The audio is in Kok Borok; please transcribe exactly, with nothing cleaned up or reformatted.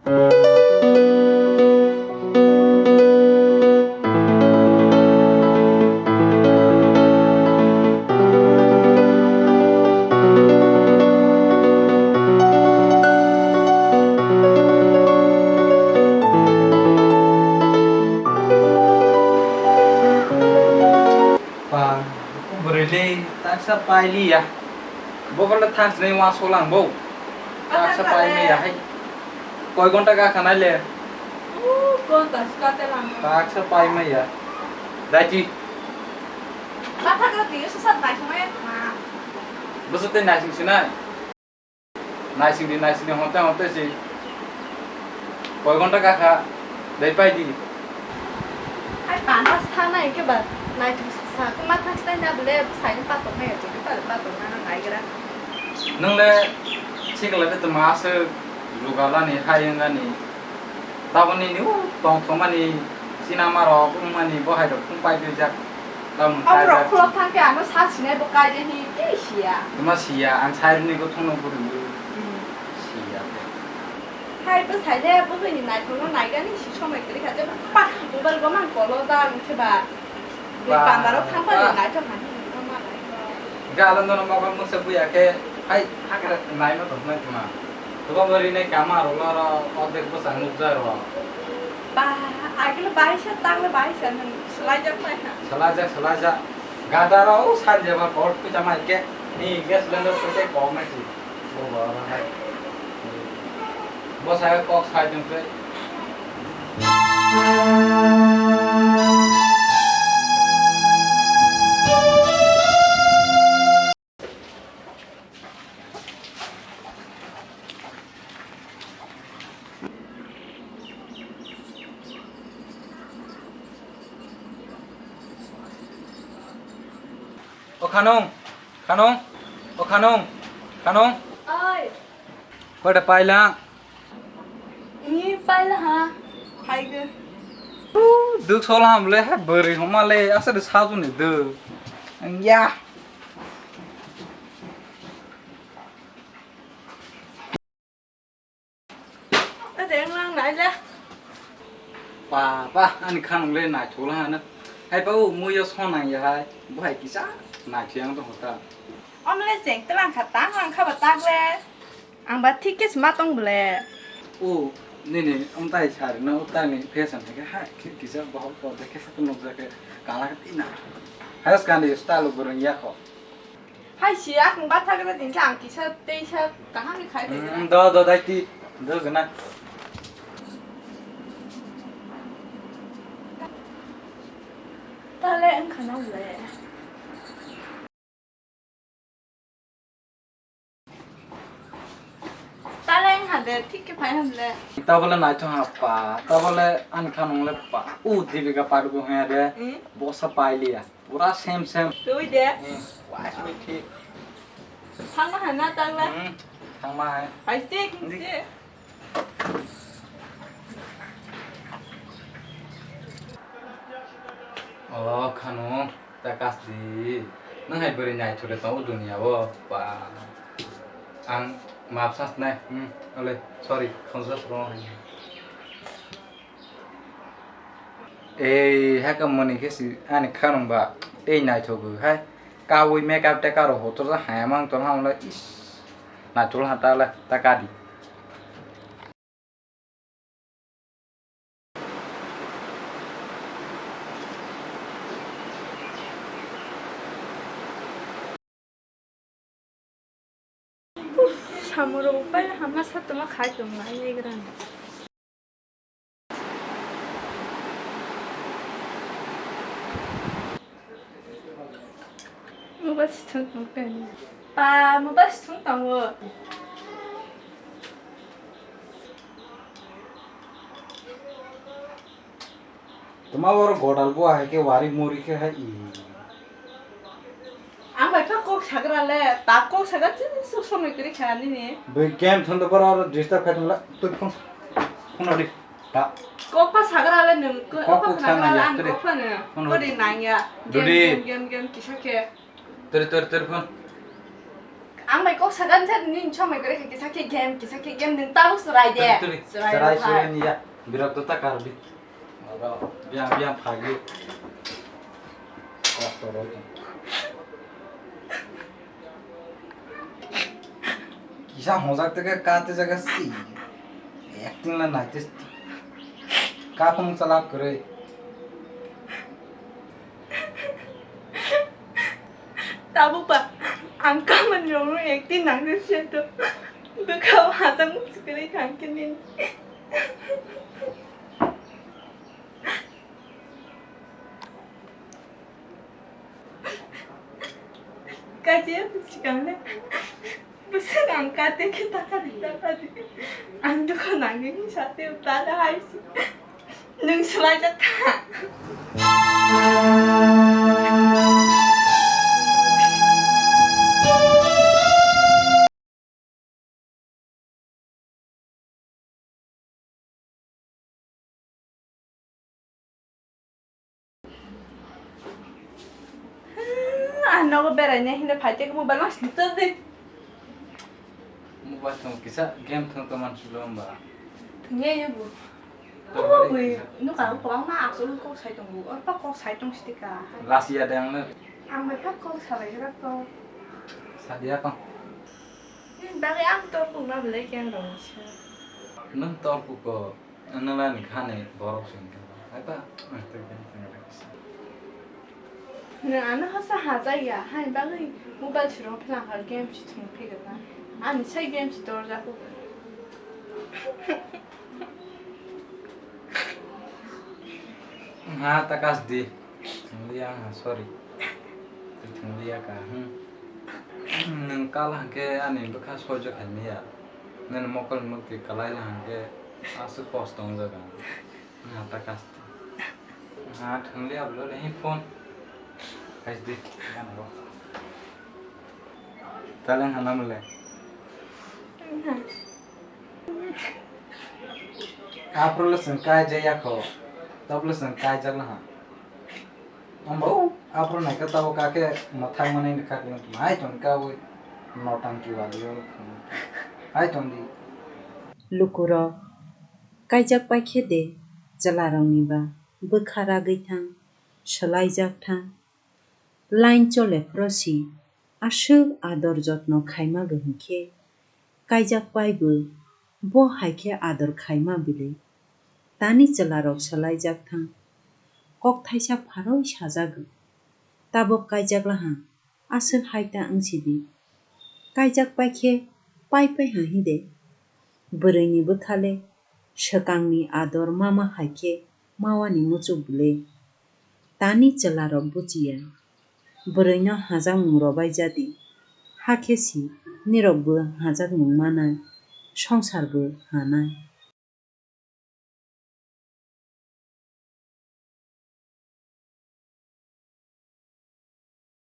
Ba, bwrwi le taksa pailiya. Bo kono thang sini wa solang bo. Taksa pailiya hai. Koi gonta ka khanai le? Gonta sukate lang. Taksa paimaya. Daiti. Matha ka tiyo sasat bai samaya ma. Bwswk tei naising sinai? Naising di, naising di, honte honte si. Koi gonta kakha, dai pai di. Hai panda sana ike ba, naising sa, kuma thang stai na bole, sai patok na ya, patok na na nai gra. Nung le, sikla de tuma aswk, jugalani, hai wngani. Taboni ni o tong thomani sinama rok wngmani bo hai rok thung pai twijak. Taboni abo rok kaijak. Khulok thang khe ano sa sinai bo kaijak hi tei siya. Tuma siya, ang sai rwni bo thungno bo rwngwi. Hmm. Siya. Hai bo sai le bo hini naithok no naigani si somoi kwrwi kha je ba mobile bo mang kolo da wngse ba. Ba, ba. Hwnkhe alon dono mokol mungsa buya khe, hai, hakhe naima tongkha tuma. Tuma bo rinai kama rok lo ro, ordek bwsang nukjak ro. Ba, agile baisa, tanglo baisa, nwng swlaijak pai ha. Swlaijak, swlaijak. Gada ro, o sanja ba, kor puja mai khe, ni gas lendo puja kok mai si. Bo ba ba hai. Bo sai kok sai tong khe. O Khanung, Khanung, o Khanung, Khanung. Oi. Koi da paila? Ni paila ha, hai ge. Duk sola ham le, hai bwrwi homa le, asa de sa juni duk. Ang ya. Ade wng lang nai le. Ba, ba, ani khanung le naithok la hana. Hai ba, o muiyo sonang ya hai. Bo hai kisa naithok yang tong kha. Omo le cheng tlang kha, tang lang kha ba tak le. Ang ba thik khe sma tong bole. O, nini, omo tai sari no, o tai ni fashion hai khe hai, kisa bahok ko de kisa nukjak khe kala khe tina. Hai skandi style bo rwng ya kho. Hai si, akung batha gana din khe ang kisa teisa kaham ni khai phai gana. Hmm, do, do, dai ti, do gana. Tale wng khana ule. Tale wng hande, thik khe phai hande. Tabole naithok ha pa, tabole ani khanung le pa. U Dipika Padukone haya de, hmm? Bosa pailiya. Pura same same. Twi de. Hmm, wah, sweet thik. Thangma hai na tagla? Hmm, thangma hai. Hai tik, tik. O khano, ta kasdi. Nang hai bwrwi naithok le tongo duniya o. Ba. Ang map sas nai. Hmm, ole, sorry. Khonsa sro hai. Ei, haka mani khe si ani khanung ba tei naithogo hai. Kaui makeup tei karo hotor ja haya mang tol hamle is. Naithok ha ta le ta kadi. Uff, samung rok bai hamya satuma khai tong nai nai gra. Mobile si thung tong khe. Pa, mobile si thung tongo. Tuma oro godal bo hai khe wari muri khe hai i. Ang bai kha kok sagra le, ta kok sagra chi sok somoi kri kha nini. Bai game thon do boro oro disturb khai tong la, twi phone, phone ori, ta. Kok pa sagra le nung, kok pa sagra le ang kok pa nung. Phone ori. Kori nang ya. Game, game, game, game, kisa khe. Tor, tor, tor phone. Ang bai kok sagan sa nini somoi kore khe kisa khe game, kisa khe game, nung tabuk chwrai de. Tuli, tuli. Chwrai chwrai rw hai. Chwrai ni ya. Birak to ta karbi. Oro, biang, biang phagi. Kosto rw. Kisa hojak teke kate jaga si. Acting la naite. Kakhung chalak kwrwi. Tabuk ba, ang kamani rokno acting nangwi se to. Bwkhao hachang muchukre thang khe nini. Kaje sikang le. Bwswk ang kate khe takadi takadi. Ang dukha nangwi hinsa tei tada hai si. Nwng swlaijak kha. Ah, nogo beraina hinwi phai tei mobile ma sitwk di. Mobile thwng kisa game thwng tongmani swlo wngba? Thwngya ebo. Tongmani. Oh, bui, kisa. Nukha ang kwbangma aswk kok sai tongo. Orpa kok sai tong sitwkha. Lasiya de ang no. Ang bai phak kok salai gra to. Sadia kong. Ni bagwi ang tor kok na belai keng rong sa. Nwng tor kok ko. Nwng ani khani borok se wngkha. Hai ta? Ang tei khe thangwi rwkha se. Nwng ano hasa hajak ya, haini bagwi mobile se rw phi lang kha, game se thwng phi kha. Ani sai game se torjak kho. Wngha ta kas di. Thwng liya wngha, sorry. Twi thwng liya ka, hmm. Nwng kal hwnkhe ani bwkha soijo khaimaya. Nini mokol mukti kwlai la hwnkhe aswk kosto wngjaga. Wngha ta kas. Ha, thwng liya bwlwi le hi phone. Kais di, gana bo. Taleng hana mole. Aphuru le chwng kaijak ya kho. Tabuk le chwng kaijak la ha. Ambo, aphuru naikhe tabuk kha khe mwthang manwi ni kha khe mai tong kha wi notang kiwali o. Hai tong di. Lukurok kaijak pai khe de chwlarokni ba bwkha ragwi thang, swlaijak thang. Line chole phoro si aswk ador jotno khaima bo hinkhe kaijak pai bo, bo hai khe ador khaima bile. Tani chwlarok swlaijak thang. Kok thaisa pharoi sajago. Tabuk kaijak laha, aswk hai ta wng sidi. Kaijak pai khe pai pai ha hinde. Bwrwini bwkha le swkangni ador mama hai khe mawani muchuk bwle. Tani chwlarok buchiya. Bwrwino hajakmung robai jadi. Hakhe si nirokbo hajakmung manai, songsarbo hanai.